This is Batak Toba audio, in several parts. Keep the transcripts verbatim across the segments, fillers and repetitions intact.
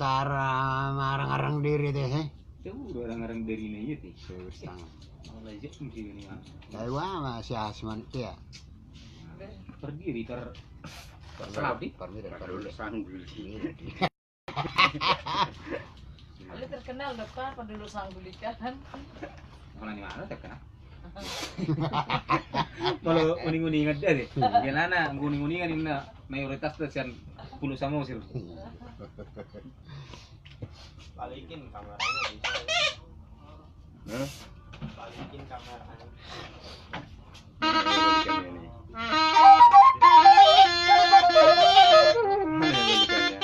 Cara marang-arang diri te, he? Tahu do arang-arang diri na iya te. Susah. Mulai jek mesti ini mah. Tahu ama si Asman te ya. Perdiri per Selapi. Perdiri, perdiri. Padulu sanggul. Lu terkenal depan padulu sanggul ikan. Mana di mana terkenal? Kalau uning-uningan dia deh. Dia nana uning-uningan ini mayoritas tuh sian Pulau Samosir. Balikin kameranya bisa. Hah? Balikin kameranya. Mana balikannya nih? Mana balikannya?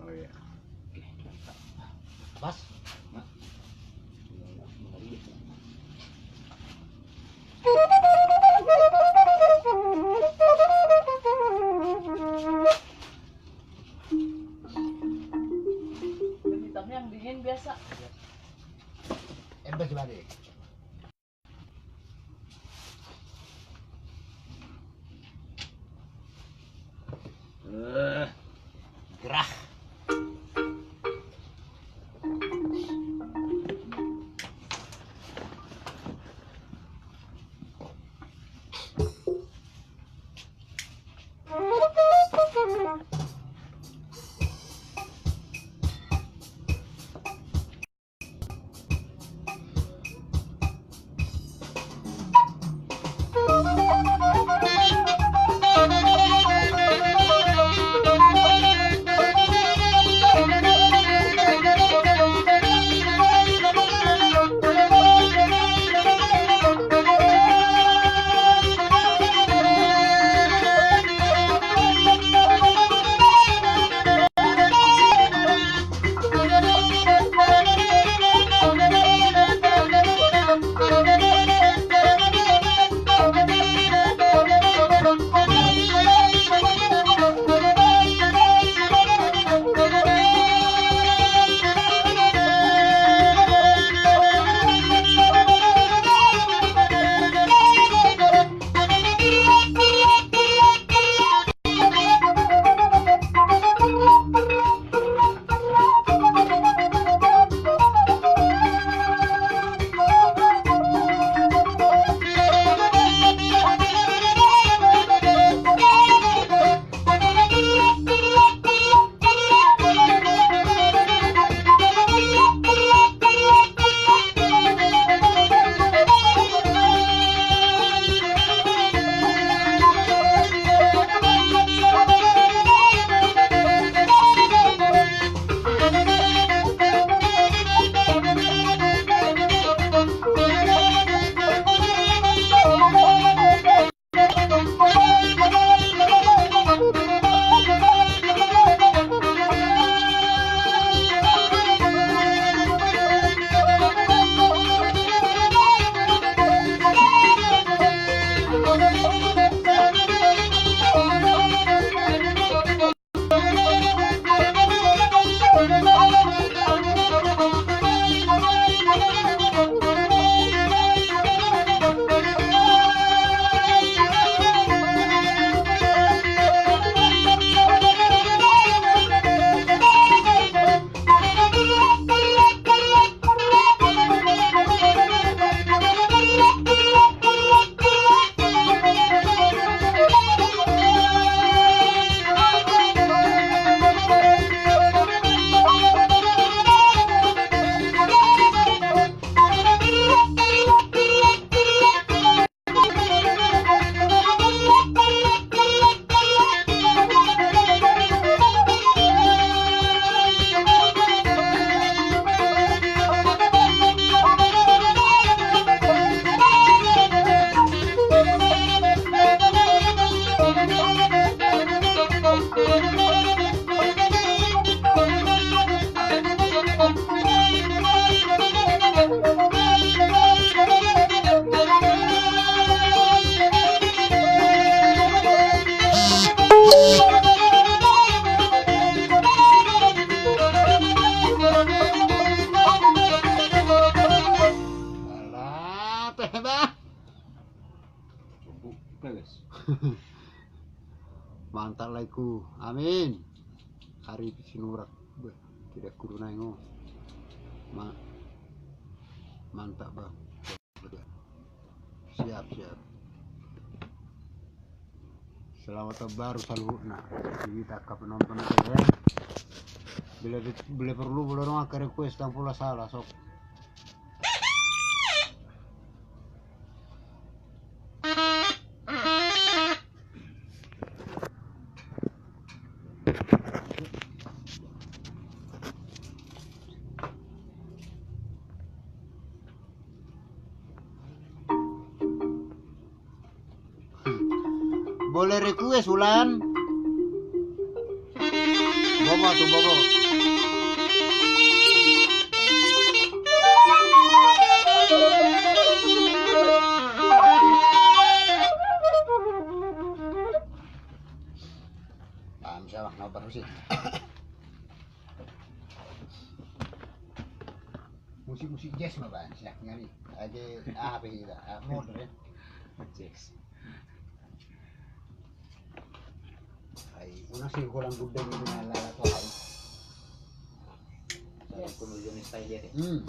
Oh iya. Pas. Hitamnya yang dingin biasa. Embes balik. Eh, gerah. Amin. Ari Sinurat. Beh, tidak kurunai ngo. Ma-, mantap, Bang. Siap, siap. Selamat tahun baru saluhutna. Jadi, angka penonton ate, ya. Bila, bila perlu, bila adong angka request, ndang pola salah, sok. Boleh request ulang. Bobo tu bobo. Paham siapa nobar sih? Musik-musik jazz ma, Bang, siap ngari. Age, aha pe hita, ah, modern. Jazz. Ai, unang singkolan gudang itu na lala tu ai. Saya pun ujian style ya, deh. Hmm.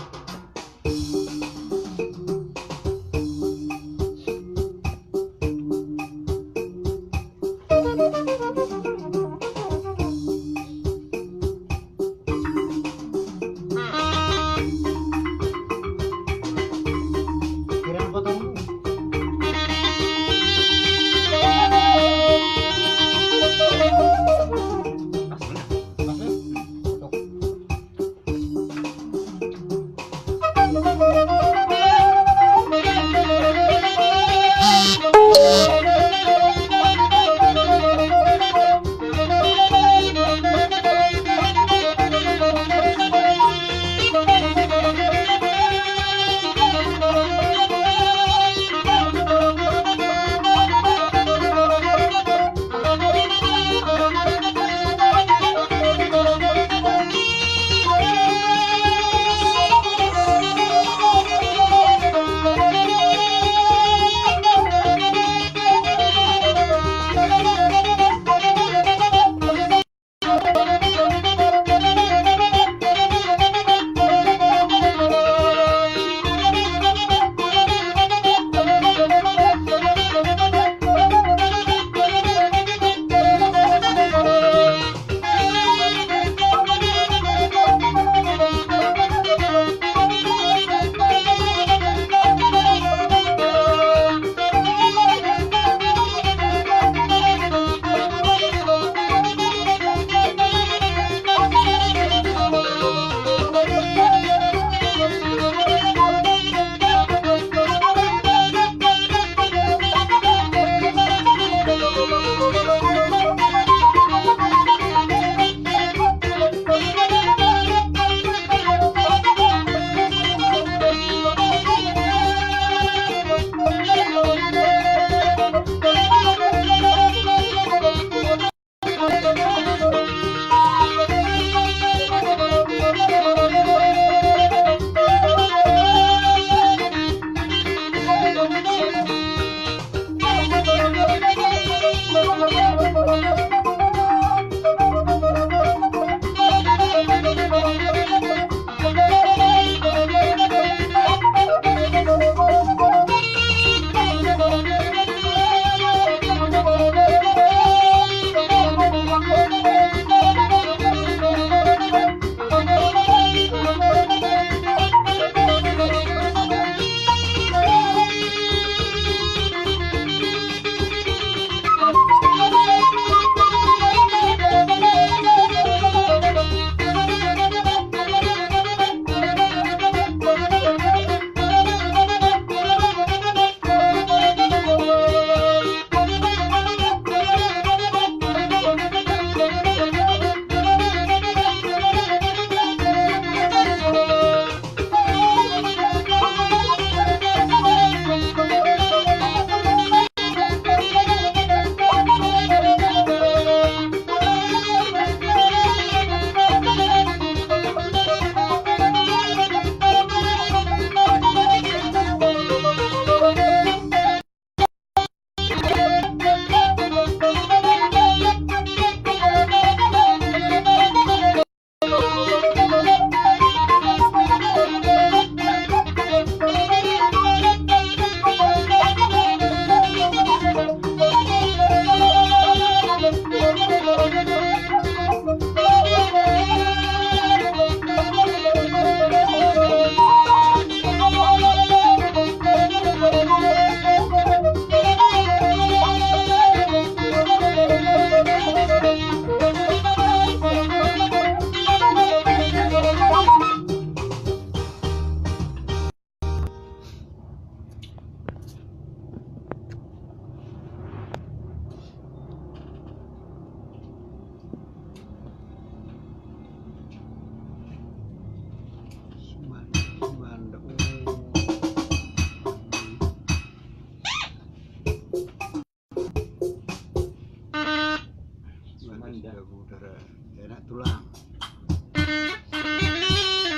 Tulang.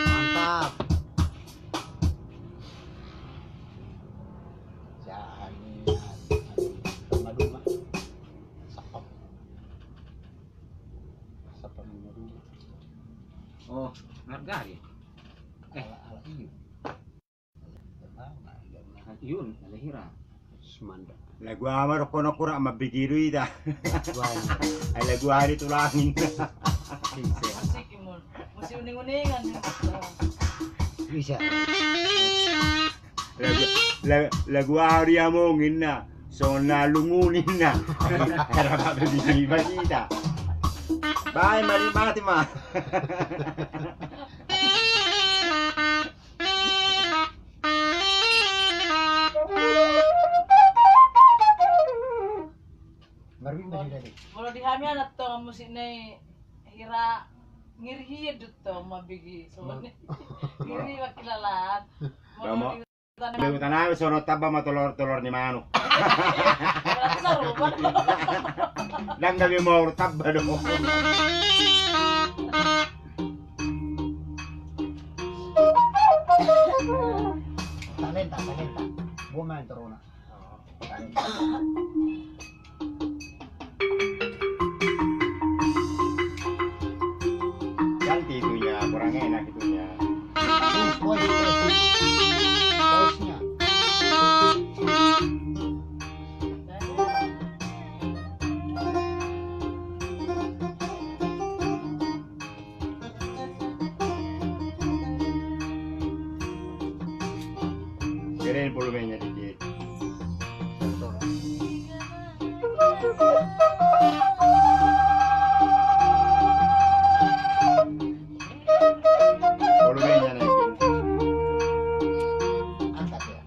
Mantap. Jahan ni, maduma. Sapap. Sapap maduma. Oh, margari. Eh. Ala, ala, iyo. Iun, ala hira. Sumanda. Lagu aha ma dohonon, hira mambege do hita. Ai lagu aha ni tulangin. Musik, musik uning-uningan. Bisa. Lagu, la-, lagu aha do i among inna. Songon na lungun inna. Hira mambege do hita. Baen ma, nikmati ma. Molo di hami anak tong musik na i hira ngiri hian do tong mambege songon i. Ngiri mangkilalaan. Molo di huta nami songon tamba ma tolor, tolor ni manuk. Ndang gabe maur tamba do. Talenta, talenta. Gua main teruna. Ganti itunya, kurang enak itunya. Voice, voice, voice. Voice-nya. Gedein volumenya dikit. Volumenya naikin. Angkat ya.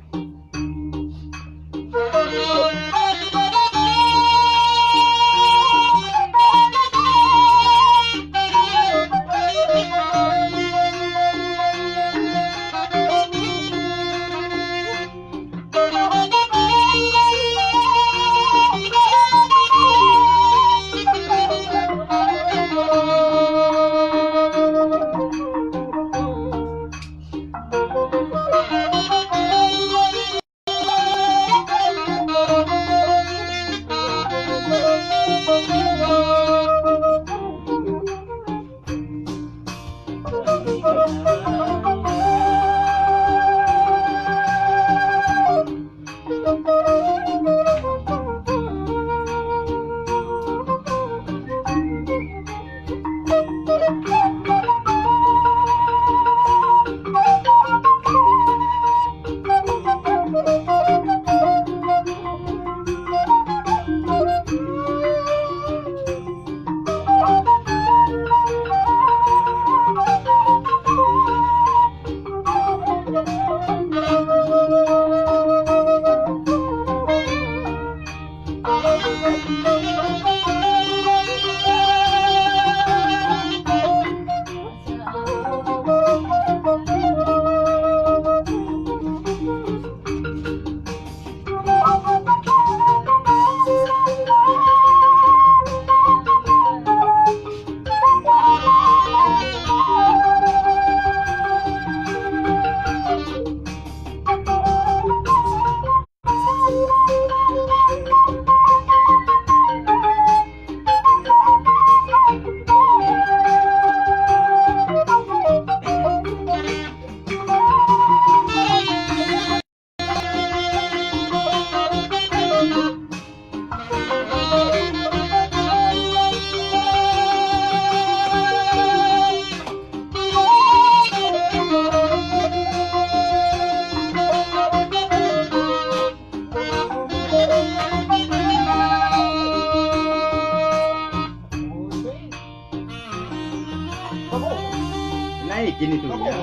Naikin itunya.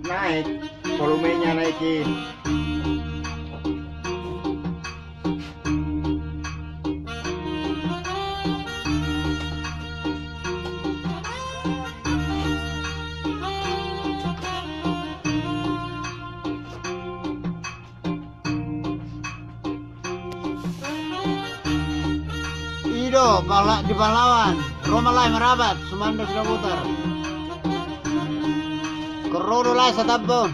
Naik, volumenya naikin. I do, pala-, di Pahlawan. Ro ma lae marapat, sumando Sidabutar. Ro do lae Satambun.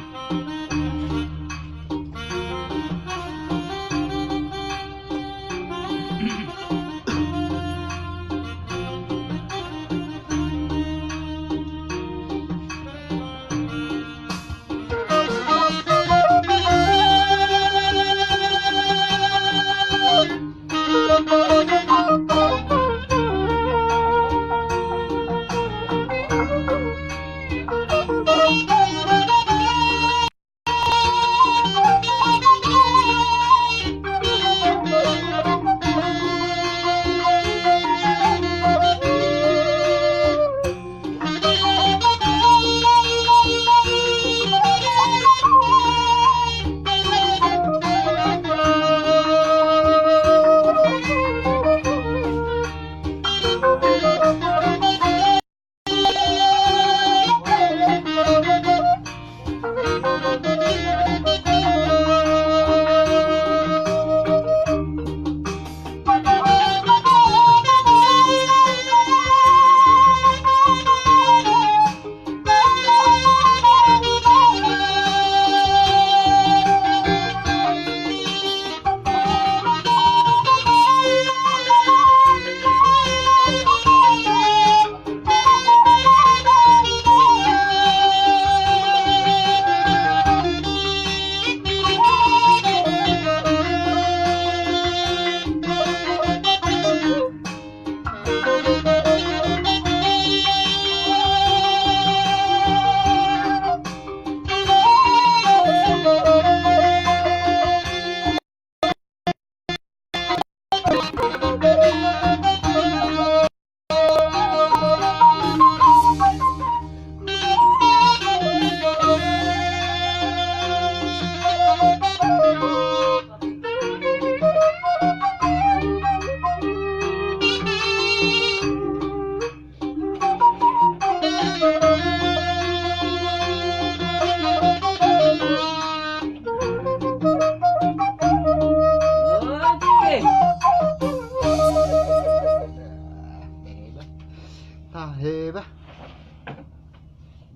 Tahe bah.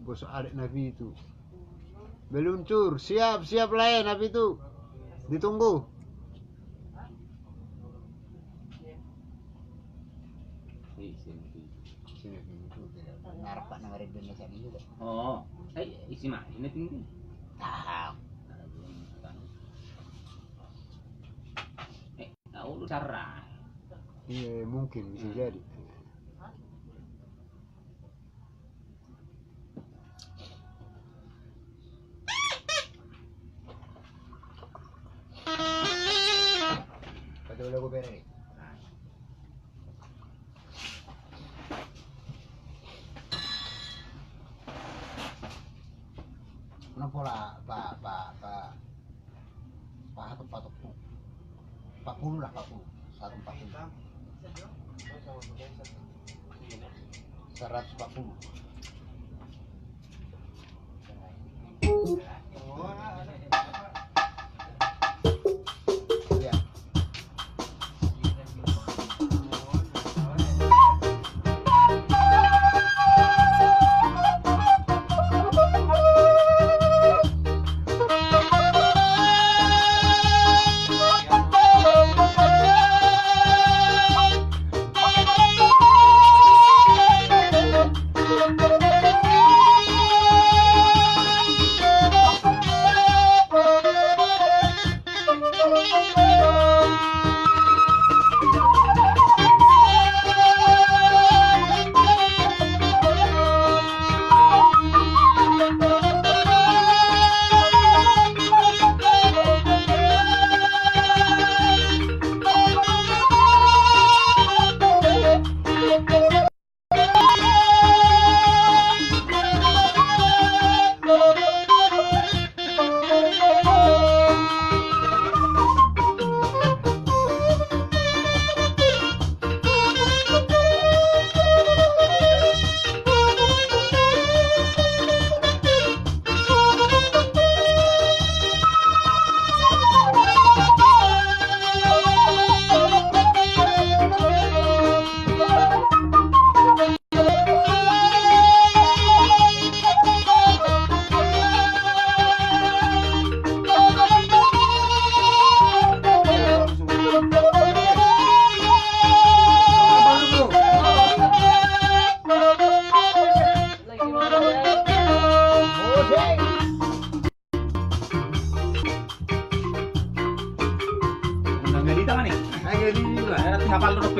Bos arek na pitu. Meluncur, siap, siap lae, na pitu. Ditunggu. Narpak na marende na sani juga. Oh, eh, isi ma ini tinggi. Tahu. Eh, tahu lu cara. Iya, mungkin bisa jadi. Kenapa lah, Pak, Pak, Pak? Pahat, pahat, empat puluh lah, empat puluh. Satu empat puluh. Seratus empat puluh.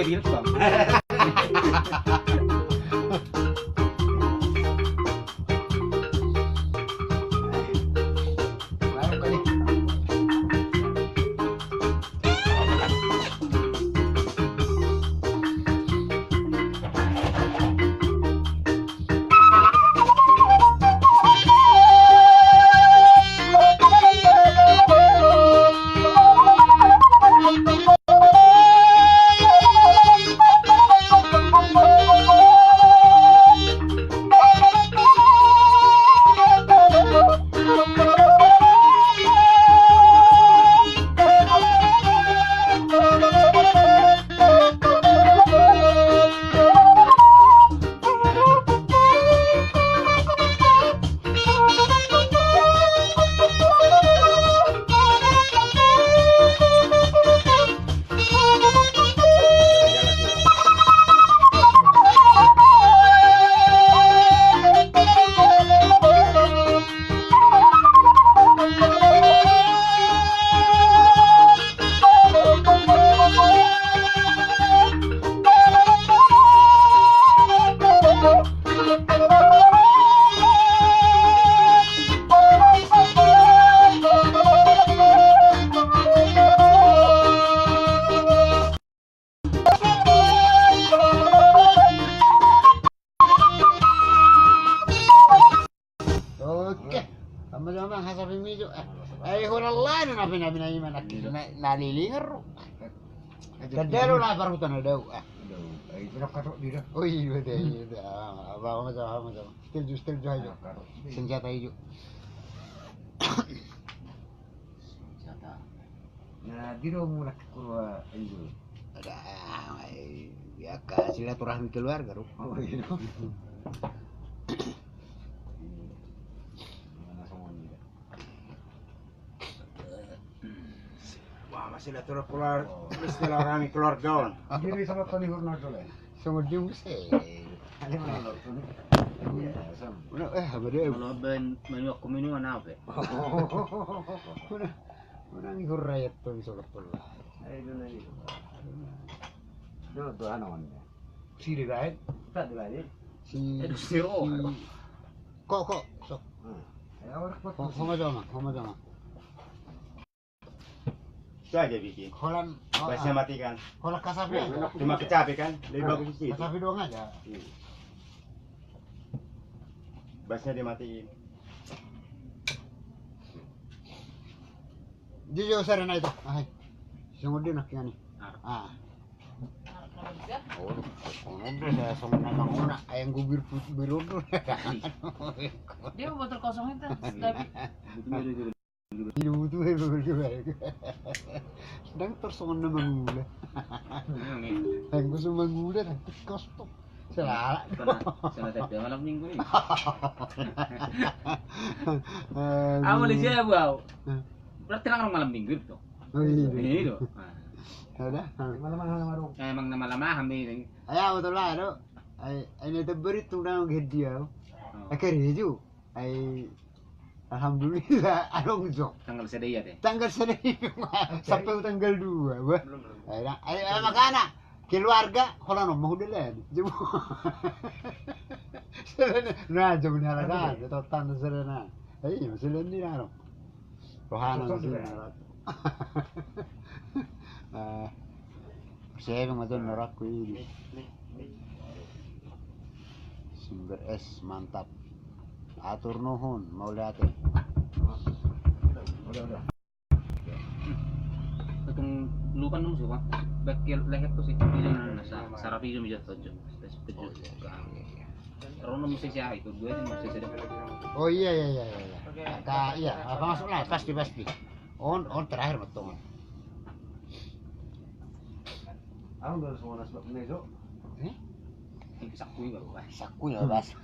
Pilkom. Oke. Sama-sama, hasapi mijo. Eh, eh, holan lain na pina-pina iman, na, na lilingar. Tanda lo lapar hutan ada. Ah. Oh iya, iya, iya. Ah, apa, apa, apa, apa. Setuju, setuju aja. Senjata hijau. Senjata. Nah, di rumah nak kurwa hijau. Ada, eh, ya, ka silaturahmi keluarga, Ru. Oh, iya. Mana semuanya? Wah, masih lah turun keluar, istilah rami keluarga on. Jadi sama Tony Hurnajo lah. Sama dia mesti. Ada mana lo, Tony? Iya, sama. Mana, eh, apa dia? Kalau ben, menu aku menu mana apa? Mana, mana ni hurrayat tuh, bisa betul lah. Ayo, dulu lagi. Dulu tuh, anu, on. Si di lain? Tak di lain. Si, eh, si, kok, kok, sok. Hmm. Ya, orang kuat. Ho ma jo, ho ma jo. Saja bikin. Holan, oh, basnya ah. Matikan. Holan kasapi aja. Cuma kecapi kan, lebih bagus di situ. Kasapi doang aja. Iya. Basnya dimatiin. Dia jauh sana naik tuh. Ah, hai. Semua dia nak yang ini. Ah. Ah. Oh, ono do saya songon na mangona, ayam gubir put-, biru do. Dia botol kosong itu, tapi. Iya, betul, betul, betul. Sedang tersongon na mangula. Iya, nih. Yang kosong mangula, tapi kosong. Selala. Kena, kena tempe malam minggu nih. Aduh. Apa di sini, Bu? Hah? Berarti nang malam minggu itu. Oh, iya. Iya, itu. Nah. Ada? Malam-malam, malam. Eh, emang nama lama kami ini. Ayo, betul lah, aduh. Ai, ai na teberi tu nang dia. Oh. Akhirnya ju. Ai, alhamdulillah, adong jo. Tanggal sada i ate. Tanggal sada i, sampai tanggal dua, bah. Belum, belum. Ai, na, ai, ai, makana, keluarga, holan on ma huda lan. Jom. Nah, jom ni halakan, totan sada na. Ai, masih lan ni na, rohana masih lan. Eh, siapa yang macam norakku ini? Sumber es mantap. Atur nuhun, mauliate. Tung lupa nung suka. Bakil leher tuh sih. Di sana sa-, sarapi itu bisa tujuh. Tes tujuh. Oh, iya, iya, iya. Rono mesti siapa itu? Dua itu mesti siapa? Oh, iya, iya, iya, iya, iya. Ka-, iya, apa maksudnya? Pasti, pasti. On, on terakhir betul. Aku udah semua nas bak meja. Eh? Ini saku ini baru, Bas. Saku ya, Bas.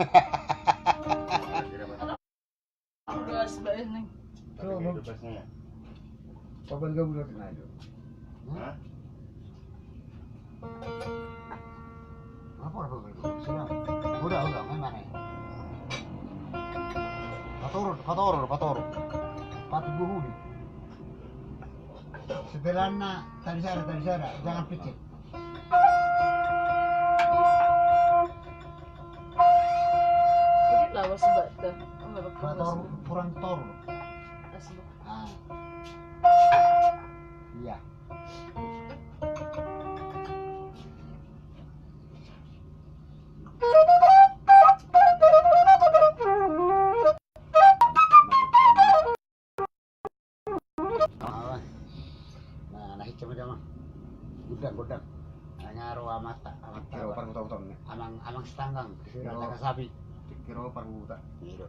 Udah sebab ini. Tuh, Bang. Papan gabung lagi naik. Hah? Apa, apa, apa? Sudah. Udah, udah, main mana? Patorun, patorun, patorun. Patut buhuli. Setelahna tadi sada, tadi sada, jangan picit. Sebat dah. Kurang tor, kurang tor. Asli. Ah. Iya. Nah, nah, hitam aja, Mang. Godang, godang. Nangaro amanta, amanta. Kira parhuta-huta, ne. Amang, amang Sitanggang. Kira, kira parhuta. Iya, do.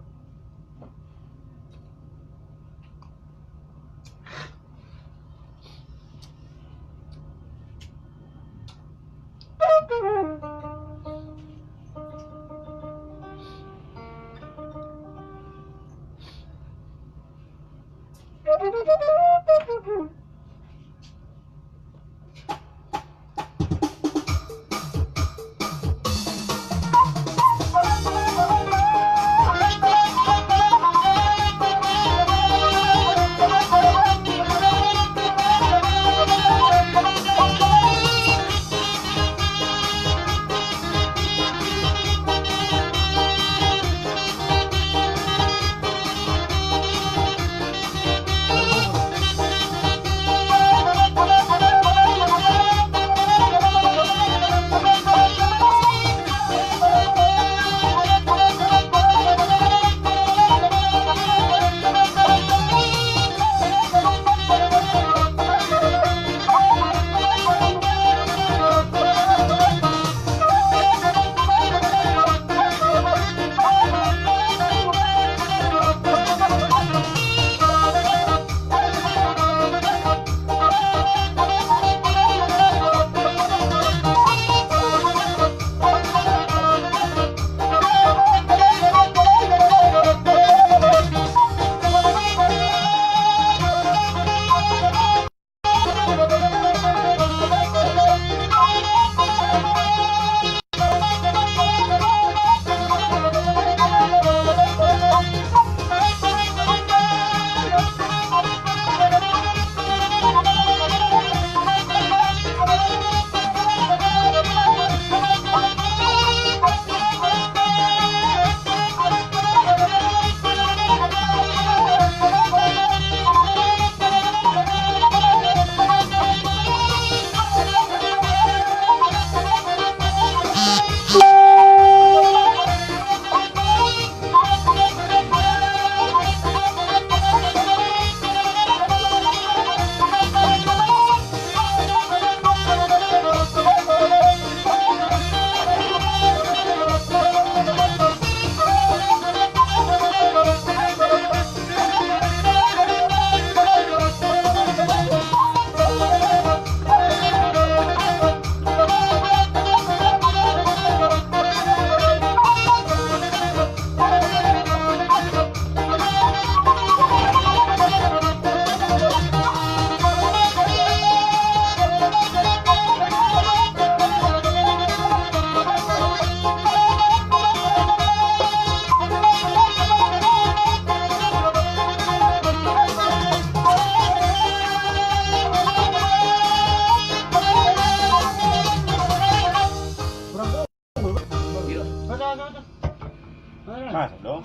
Masuk dong.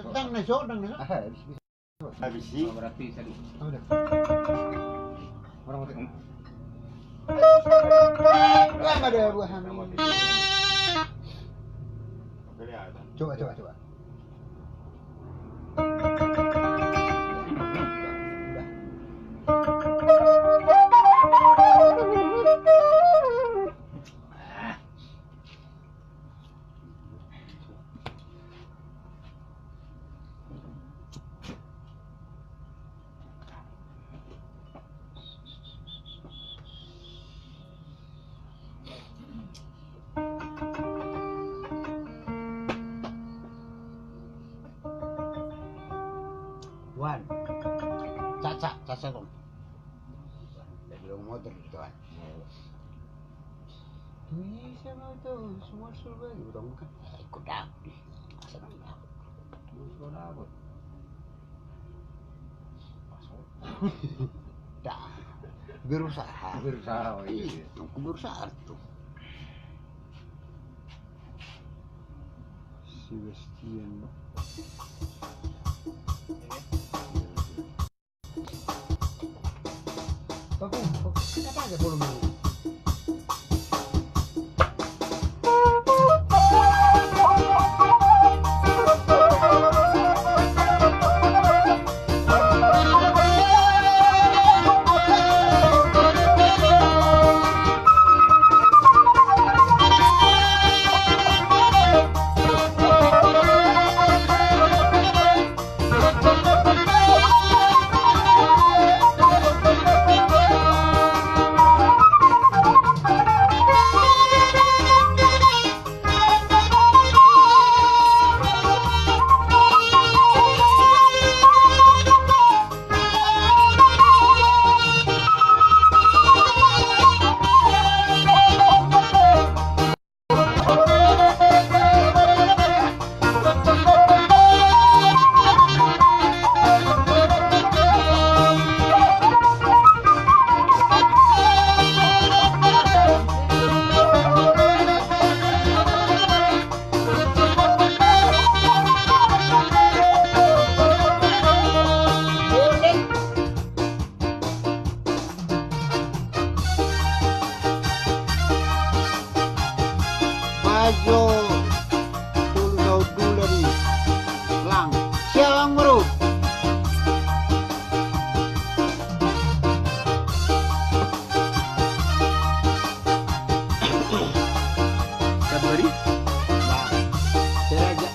Dang na iso, dang na iso. Habis sih. Berarti tadi. Orang mati. Lah, ada buah. Coba, coba, coba. Wan. Caca, caca dong. Jadi dong motor gitu kan. Bisa mau itu semua suruh lagi udah bukan. Ikut dah. Asal dah. Terus mau apa? Dah. Berusaha. Berusaha, oh iya. Iya, berusaha tuh. Sebastian. Paku, paku, apa aja volume ini? Bajo tolu taon dula di lang. Sialang, bro. Kabari? Nah, saya aja.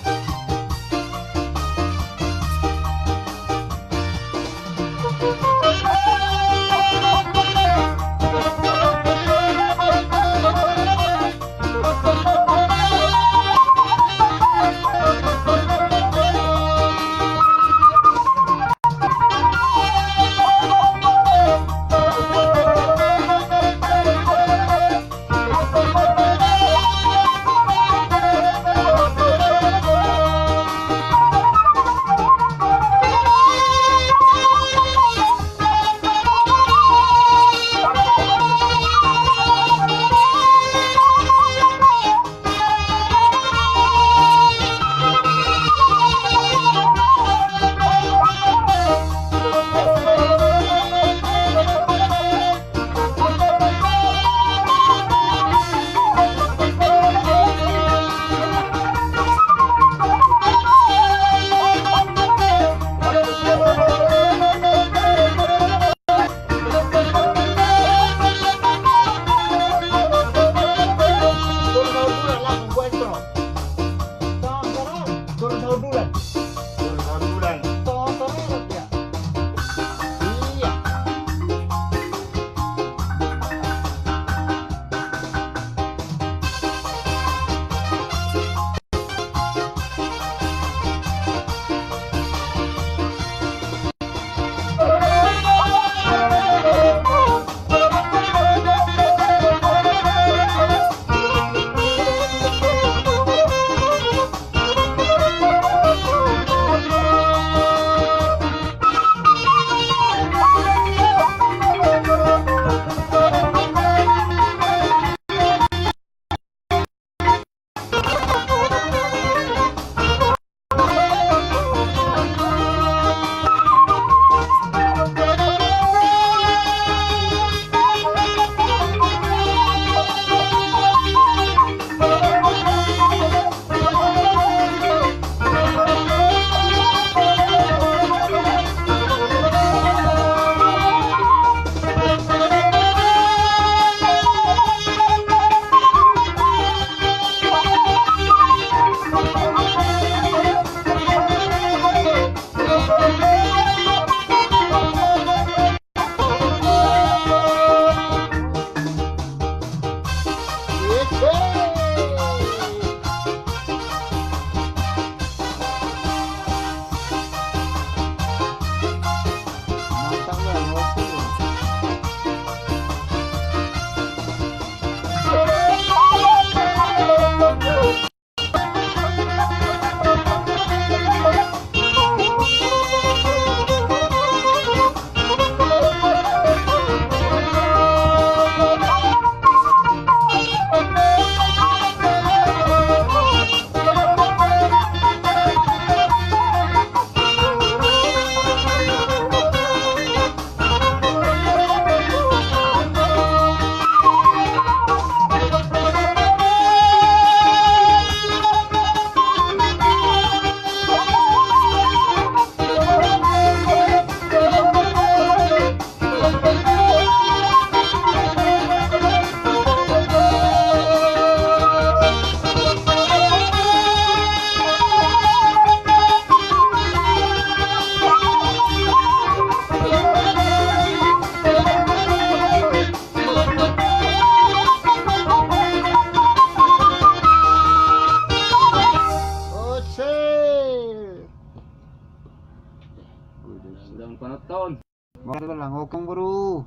Ton. Mauliate ma, Amangboru.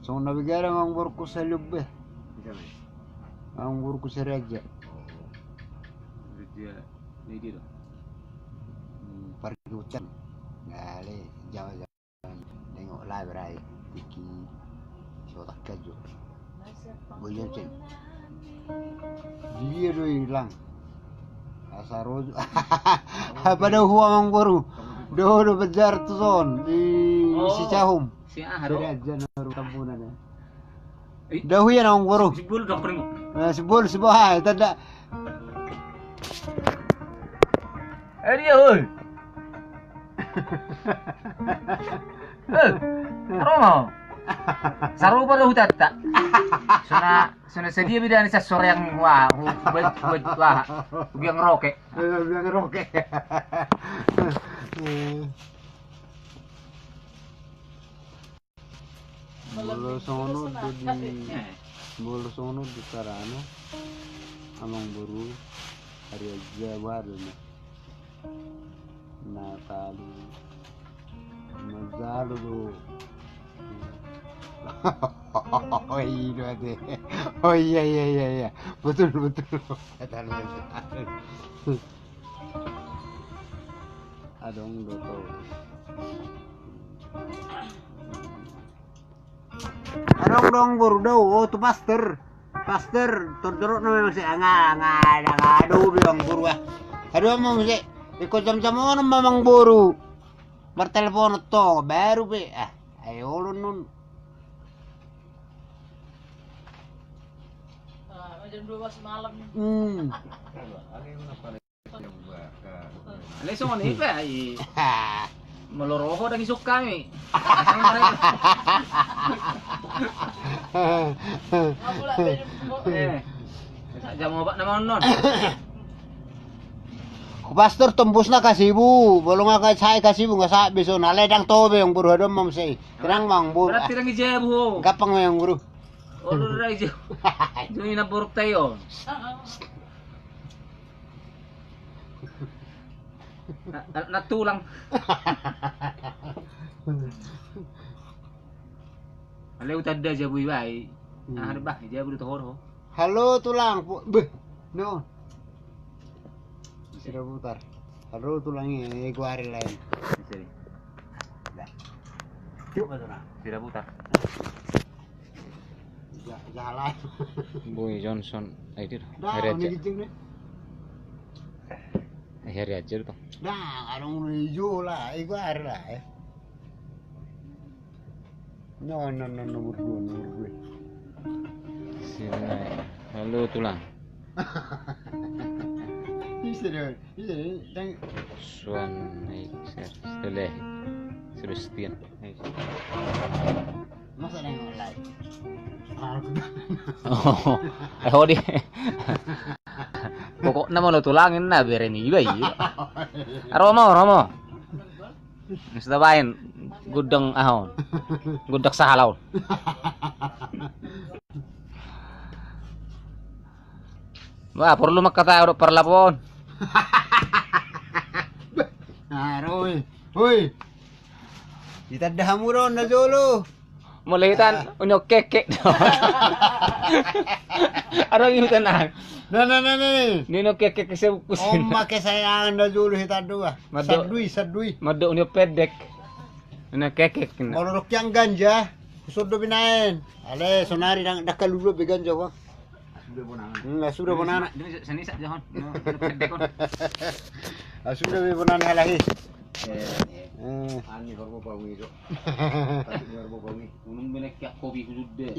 Songon na begadang amangboruku saliop be. Amangboruku si Raja. Raja, na dia do. Pargi hutan. Gale, jawa-jawa. Nengok labe rai. Tiki. Sotak kajo. Boyo ceng. Dia do ilang. Asa rojo. Apa do hu amangboru? Do do bejar tu son di Sicahum. Si aha do? Raja na ru Tambunan ya. Dahu ia na amangboru. Si Bol dokter. Si Bol si Bol. Tanda. Eh dia oi. Eh, ro ma. Sarupa do hutanta. Sona sona sadia beda ni sasoreang wa. Wa. Biang roke. Biang roke. Molo songon on do di, molo songon on do carana, amangboru, ari aja baru na. Na talu. Manjalo do. Oh iya, iya, iya, iya. Betul, betul. Adong do to. Adong do amangboru do, oh, tu pastor. Pastor, tordorot nama masih anga, anga, anga, aduh, bilang boru ah. Aduh, amang masih, ikut jam-jam ono amangboru. Martelepon to, baru be, ah, ayo ulun nun. Ah, jam dua belas malam. Hmm. Ale songon i pe i. Molo roho dang isuk hami. Eh. Jam opat nama onon. Ku pastor tembus na kasibu, bolong aka sai kasibu nga sa beso na ledang tobe yang buru hadom mam sei. Tenang mang buru. Berarti dang i jabu ho. Gampang yang buru. Oh, lu rai jabu. Jadi na boruk tayo. Na, na, na tulang. Ale utanda jabu ibai. Hmm. Ah, bah, jabu do tohor ho. Halo tulang. Beh, no. Sudah putar. Halo tulang ini gua hari lain. Sini. Dah. Yuk, Mas Una. Sudah putar. Boy Johnson, eh, itu. Heri Aja. Heri Aja itu. Nah, kalau mau hijau lah, itu ada lah, eh. No, no, no, nomor dua, nomor dua. Sini. Halo, tulang. Bisa dong. Suan, eh, Sebastian. Masa na online? Oh, eh, hodi. Pokokna molo tulang i na bere ni iba i. Romo, romo. Sudah baen gudang ahon. Gudang sahalaon. Wah, porlu mangkatai do parlapon. Nah, roi. Hoi. Ditanda hamu do na jolo. Molo hita, ah, unio kekek. Aro i tenang. Nah, nah, nah, nah. Unio kekek se kusin. Oma kesayangan na jolo hita dua. Maddo. Sadui, sadui. Maddo unio pendek. Unio kekek. Molo rok yang ganja. Kusur do binaen. Ale, sonari dang, dang kalu do be ganja, Bang. Sudah bonana. Hmm, sudah bonana. Dia seni sak jahon. No, pendek kon. Ah, sudah be bonana halahi. Eh, eh. Ani horbo bawi do. Tapi horbo bawi. Unung benek ya kopi sudah.